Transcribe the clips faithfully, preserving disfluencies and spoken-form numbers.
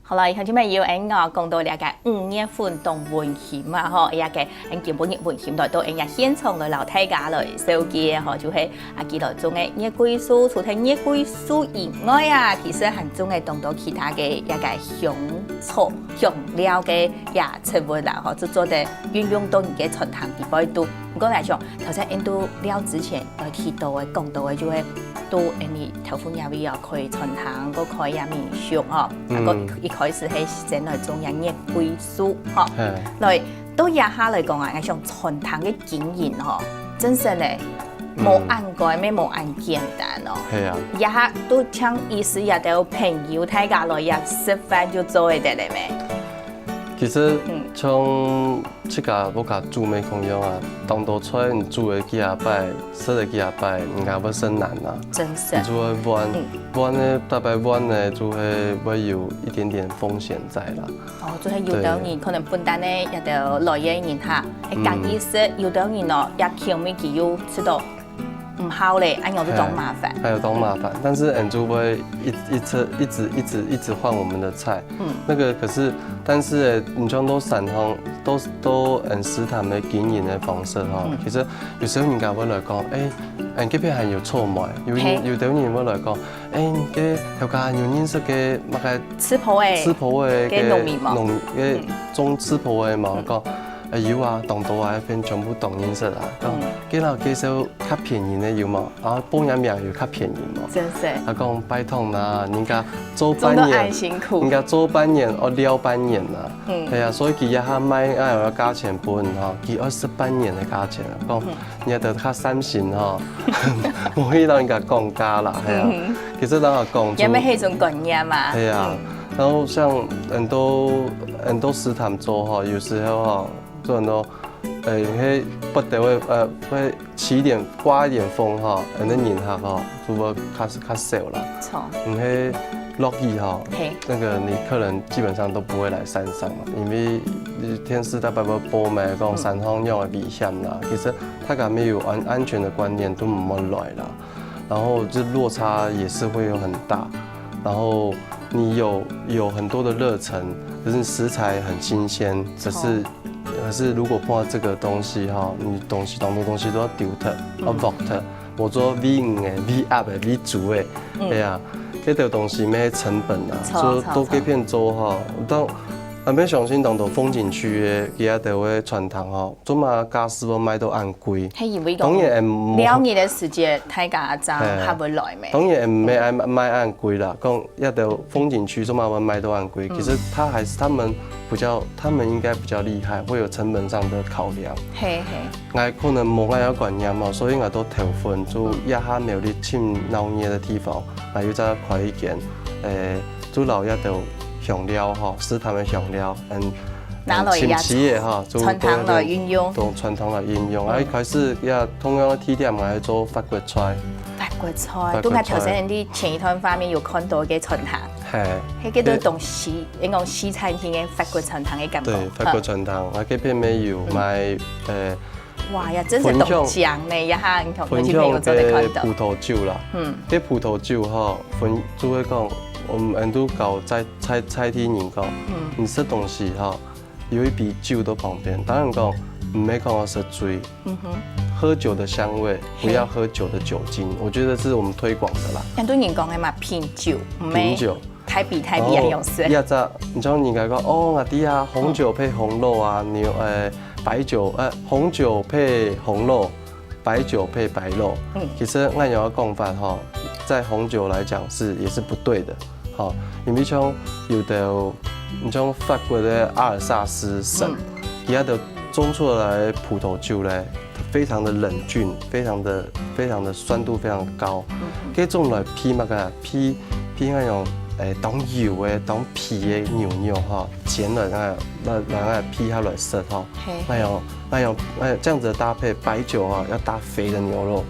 好了，鄉親朋友，恁樣講到這个五月份當溫馨嘛，吼，這个恁今晡日溫馨來到恁樣現場來摎大家來紹介吼，就係啊，佢來種个月桂樹，除忒月桂樹以外啊，其實還種个當多其他个這个香草、香料个這植物啦，吼，就做得運用到你个餐廳裡背肚。毋過來講，頭先𫣆兜尞之前，呃，提到个、講到个，就係到𫣆俚頭份這位哦，開餐廳，過開這民宿哦，嗯。啊，過一開始係先來種這月桂樹，吼。嘿。來，到這下來講啊，𠊎想餐廳个經營吼，真實呢，嗯。無恁該，也無恁簡單哦。係啊。這下都像意思這兜朋友大家來這食飯就做得了咩？其實，嗯。像自家屋下煮个共樣啊，當多菜你煮个幾下擺，食个幾下擺，人家會嫌難啊。真實。你就會換，嗯。換呢，大概換呢，就會，會有一點點風險在啦。哦，就係有兜人對。可能本旦呢，這兜來个人哈，會介意食，嗯。有兜人哦，這口味佢又食到毋好咧，恁樣就當麻煩。嘿，還有當麻煩，但是𫣆就會一，一直，一直，一直，一直換我們的菜。嗯。那個可是，但是，欸，你像都散行，都，都，嗯，食堂个經營个方式吼，嗯。其實有時候人家會來講，欸，嗯，這片還有臭霾，有人，嘿。有的人會來講，欸，你个頭家有認識个麼个食譜个，食譜个个農民無？農，个嗯。種食譜个嘛，嗯。講，欸，有啊，當多啊，這片全部當認識啊，講，嗯。佢摎介紹較便宜个有無？ 啊，報人名有較便宜無？真是。佢講拜託啦，人家做半年，做到恁辛苦。人家做半年，愛尞半年啦。嗯。係啊，所以佢這下賣，哎，愛價錢分吼，佢愛食半年个價錢。講，嗯。你愛得較三成吼，無去摎人家講價啦，係啊。嗯哼。其實人家講就，也無該種觀念嘛。係啊，嗯。然後像很多，很多食堂做吼，有時候吼，做很多，呃，該不得會，呃，會 起一點，颳一點風吼，恁樣人客吼，就會較，較少啦。著。毋係落雨吼，嘿。那個你客人基本上都不會來山上嘛，因為電視大概會報嘛，講嗯。山上有危險啦。其實大家沒有安，安全的觀念，都毋會來啦。然後這落差也是會有很大。然後你有，有很多的熱忱，可是食材很新鮮，可是著。 可是如果碰到這個東西哈，你東西，當多東西都愛丟忒，嗯。愛㧒忒。無做V五个、V八个、V九个，嗯。係啊，這兜東西乜成本啊，著，所以都這片做哈，著，著。當，啊，愛相信當多風景區个，佢兜个餐廳哈，做麼个價數會賣到恁貴？係因為講，當然，嗯，尞日个時節，大家正嘿。合會來咩？當然，嗯，毋係賣恁貴啦，講 這兜風景區做麼會賣到恁貴？嗯。其實他還是，他們比較，他們應該比較厲害，會有成本上的考量。嘿，嘿。𠊎可能無恁樣觀念嘛，所以𠊎都頭份，就嗯。這下苗栗盡鬧熱个地方，𠊎又再開一間，誒，就摎這兜香料吼，食堂个香料，嗯，拿來也嗯，親戚个哈，就餐廳來運用。對，餐廳來運用。嗯。啊，一開始也同樣个地點，𠊎做法國菜。 法國菜，法國菜。拄仔頭先你前一段畫面有看到个餐廳，嘿。該个都當西，應該講西餐廳个法國餐廳个感覺。對，法國餐廳，啊，這片乜有賣，嗯。呃，哇呀，真是當香呢，一下你看，分享，分享个葡萄酒啦。嗯。這葡萄酒吼，分，就係講，𠊎等都教在，在，在地人講，嗯。你食東西吼， 有一杯酒在旁邊。當然講，毋係講愛食醉，嗯哼。喝酒的香味，嘿。不要喝酒的酒精，我覺得這是我們推廣的啦。很多人講个嘛，品酒，毋係品酒。大杯大杯个樣式。哦，這隻，你像人家講，哦，𠊎知啊，紅酒配紅肉啊，嗯。牛，呃，白酒，呃，紅酒配紅肉， 白酒配白肉。嗯。其實恁樣个講法吼，在紅酒來講是，也是不對的，吼。因為像有的，你像法國个阿爾薩斯省，嗯。佢个種出來的葡萄酒呢，非常的冷峻，非常的，非常的酸度非常高。嗯哼。這種來配麼个？配，配那種，誒，當油个、當肥个牛肉吼，煎了那，那，那，那配下來食吼。 嘿。哎呦，哎呦，哎，這樣子的搭配，白酒啊，要搭肥的牛肉。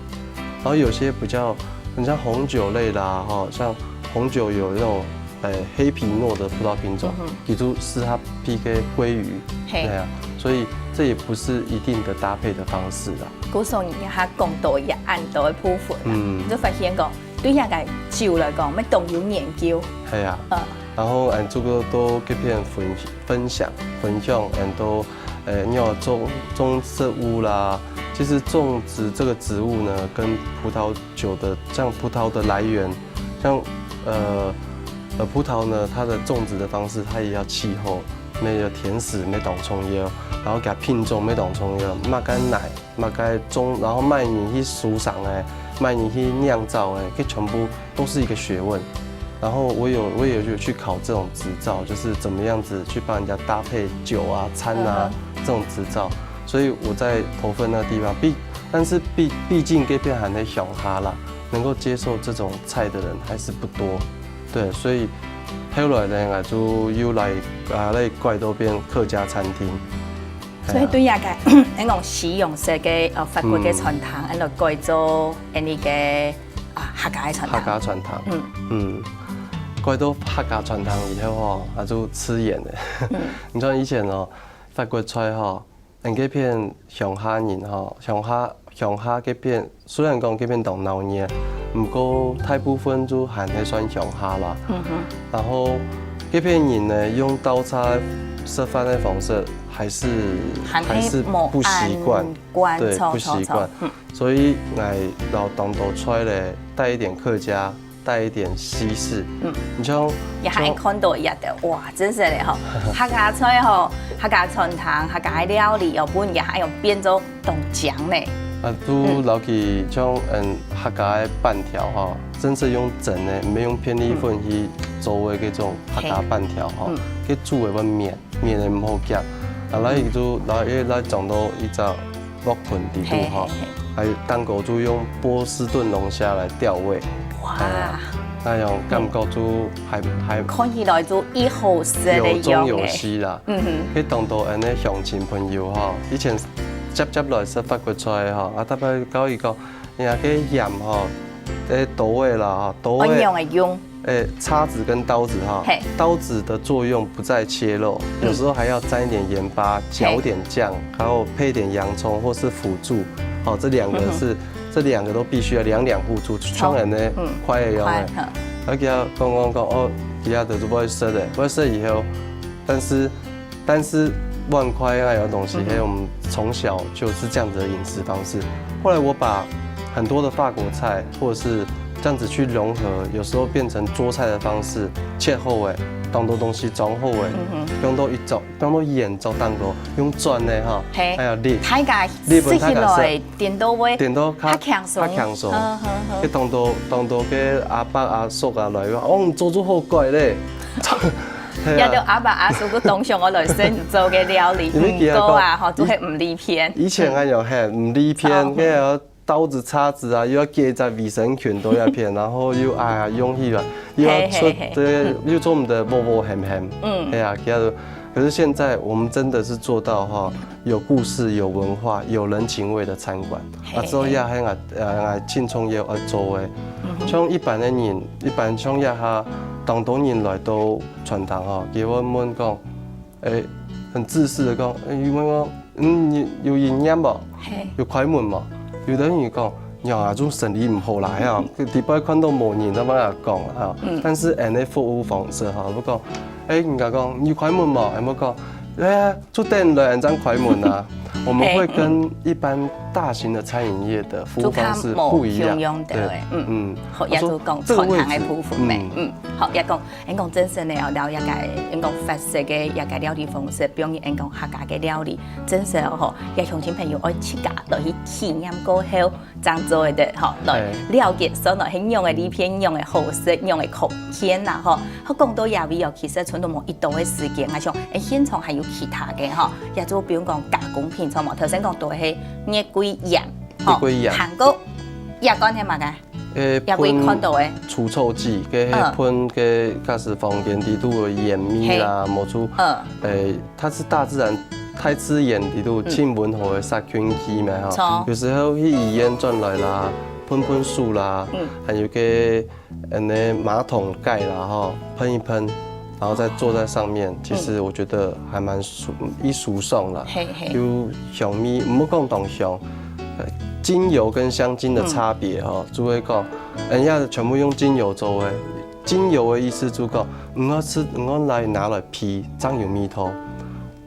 然後有些比較，很像紅酒類的啊，哈，像紅酒有那種，呃，黑皮諾的葡萄品種，嗯哼。其實是它配个鮭魚，嘿。對啊，所以這也不是一定的搭配的方式啦。故所你看他講到也恁多个部分啊，嗯。你就發現講，對這个酒來講，乜當有研究。係啊。嗯。然後俺這個都這片分分享分享，俺都呃，你有種種植物啦。其實種植這個植物呢，跟葡萄酒的像葡萄的來源，像呃呃葡萄呢，它的種植的方式，它也要氣候，那個甜食沒當重要，然後佢品種沒當重要，麼个泥，麼个種，然後麼人去收成个，麼人去釀造个，這全部都是一個學問。然後我有我也有去考這種執照，就是怎麼樣子去幫人家搭配酒啊、餐啊、這種執照。所以我在頭份那地方，畢但是畢畢竟這片還在鄉下啦，能夠接受這種菜的人還是不多。對，所以後來呢，我就又來啊來改到變客家餐廳。所以對呀个，恁講西洋式个呃法國个餐廳，恁來改做恁呢个啊客家个餐廳。客家餐廳，嗯嗯，改到客家餐廳以後吼，啊就吃鹽了。你像以前哦，法國菜吼，恁這片鄉下人吼，鄉下鄉下這片雖然講這片當鬧熱，毋過大部分就還係算鄉下啦。然後這片人呢，用刀叉食飯个方式，還是還是不習慣，對，不習慣。所以來到當多出來帶一點客家，帶一點西式。嗯，你像也還看到一樣的哇，真是的吼，客家菜吼，客家餐廳，客家料理哦，本也還有變做當講呢。啊，都老去像嗯客家个粄條吼，真是用蒸个，毋係用片栗粉去做个這種客家粄條吼，去煮个會綿，綿个毋好夾。啊，然後就然後一來講到一隻落盆底肚吼，還有蛋糕就用波士頓龍蝦來調味。哇，那種感覺就還還看起來就一好食的有中有樣欸。西啦。嗯哼，去當多恁呢鄉親朋友吼，以前接接來食法國菜吼，啊，特別教佢講，人家个鹽吼，誒，刀仔啦吼，刀仔我用的用，诶，叉子跟刀子哈嘿，刀子的作用不在切肉，有时候还要沾一点盐巴，搅点酱，然后配一点洋葱或是辅助，好，这两个是这两个都必须要两两互助，当然呢，快要用的。快，而且要刚刚讲哦，其他的都不会吃的，不会吃以后，但是但是碗筷啊，有东西，还有我们从小就是这样子的饮食方式。后来我把很多的法国菜或者是这样子去融合，有时候变成桌菜的方式，切好诶，当多东西装好诶，用到一桌，用到圆桌当中，用转的哈，嘿还有立，大家立本食起大家来点都会点到较较轻松，较轻松好好好。去当多当多个阿伯阿叔啊来讲，哦，你做做好乖咧，嘿啊也就阿爸阿叔个当想我来先做个料理，因为其实唔够啊，吼，都系唔利片。以前啊有嘿，唔利片，哦那个刀子叉子啊，又要给一只卫生巾都要片，然后又哎呀用起来，又要出嘿嘿嘿这个又做我们的窝窝咸咸，嗯，哎呀，其他的。可是现在我们真的是做到哈，有故事、有文化、有人情味的餐馆。嘿啊，之后也还啊，呃，青春也要做诶。像一般的人，一般像也哈，当多人来到餐厅哈，佢会问讲，诶，很自私的讲，诶，问我，嗯，你有营业无？嘿，有开门无？有的人讲，呀，这种生意唔好啦，呀，底背看到无人，怎么样讲啊？但是恁呢服务方式哈，不过，诶，人家讲你开门无？还没讲，哎呀，就等来，人家开门啊。我们会跟一般大型的餐饮业的服务方式不一样，就看某用用的对欸，嗯嗯，好，也都讲这个位置传统的部分咩，嗯嗯，好，也讲，人讲真实的哦，了解，人讲法式的也个料理方式，比如人讲客家的料理，真实哦吼，也乡亲朋友爱自家落去体验过后，正做得吼，来嘿了解说呢，很用的利片，用的好食，用的口天啦吼。好讲到也位哦，其实存都无一多的时间，啊像，诶，现场还有其他的吼，也就比如讲加工品，像嘛，头先讲到的月桂盐，吼，月桂盐韩国也讲系嘛个。诶，也会看到诶除臭剂，给嗯喷给驾驶房间底肚的盐味啦，抹出，嗯，诶，它是大自然，太吃盐底肚，浸温和的杀菌剂嘛错哈。有时候去医院转来啦，喷喷水啦，嗯还有个，嗯，那马桶盖啦哈，喷一喷，然后再坐在上面，其实我觉得还蛮舒，一舒爽啦。嘿嘿，有香味，毋好讲当香，呃，精油跟香精的差别哈，就会讲，人家全部用精油做的，精油个意思就講，毋好食，毋好來拿來鼻，正有味道。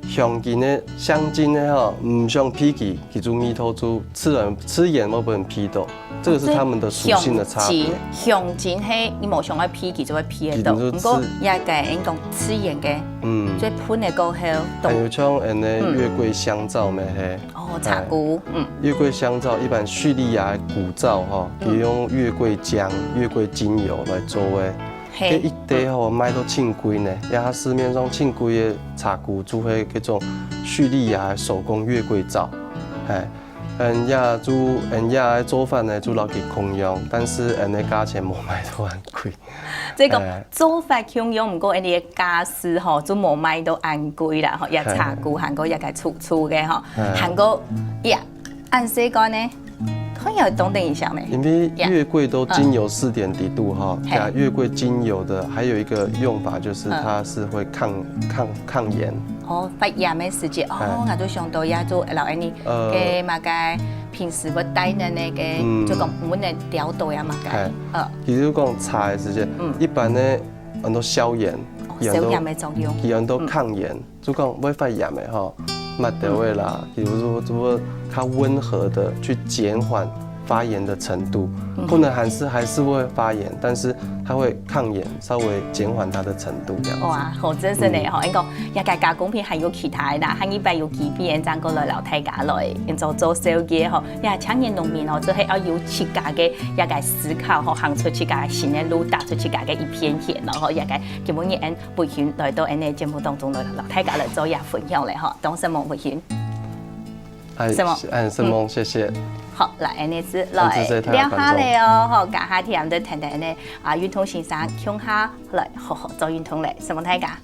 香精个、香精个吼，毋想鼻佢，佢就味道就自然自然會分人鼻到。這個是它們的屬性的差別。香精，香精係你無想愛鼻，佢就會鼻得到。一定就自，毋過也个，人講自然个，嗯，所以噴个過後，還有像恁呢月桂香皂咩嘿。哦，茶菇，嗯。月桂香皂，一般敘利亞个古皂吼，佢用月桂漿、月桂精油來做个。 嘿。該一袋吼，賣到盡貴呢，也市面上盡貴个茶菇，就係該種敘利亞个手工月桂皂。嘿，嗯，也就，嗯，也个做法呢，就摎佢共樣，但是，嗯，个價錢無賣到恁貴。這個做法共樣，毋過，嗯，个價數吼，就無賣到恁貴啦，吼，也茶菇，還過也个醋醋个吼，還過，呀，恁細罐呢， 可以有當等一下呢。因為月桂都精油四點幾度哈，嘿。加月桂精油的還有一個用法就是它是會抗，抗，抗炎。哦，發炎个時節，哦，哎。𠊎就想到也就老安尼，呃，个麼个平時會帶的那個，嗯。就講毋能調到呀麼个，哎。呃。其實講茶个時節，嗯。一般呢，很多消炎，哦，有很多，消炎个作用。有很多抗炎，嗯。 就講會發炎个吼，抹豆个啦，比如說，就會較溫和的去減緩發炎的程度，嗯。可能還是，還是會發炎，但是它會抗炎，稍微減緩它的程度這樣子。哇，好，真係呢，嗯。吼，應該也个加工品還有其他个啦，下二擺有機會，正過來摎大家來，用做做紹介吼，也青年農民哦，就係要有自家个一個思考吼，行出自家新个路，踏出自家个一片天咯，吼，也个今晡日 培訓來到𠊎等个節目當中來，摎大家來做一下分享咧吼，當承蒙培訓。哎，承蒙。哎，承蒙，嗯。謝謝。好，來，𠊎等就來，哎，謝謝大家，聊下咧哦，觀眾。吼，這下聽得聽得𠊎等个，啊，運通先生共下來，好好做運通咧，承蒙大家。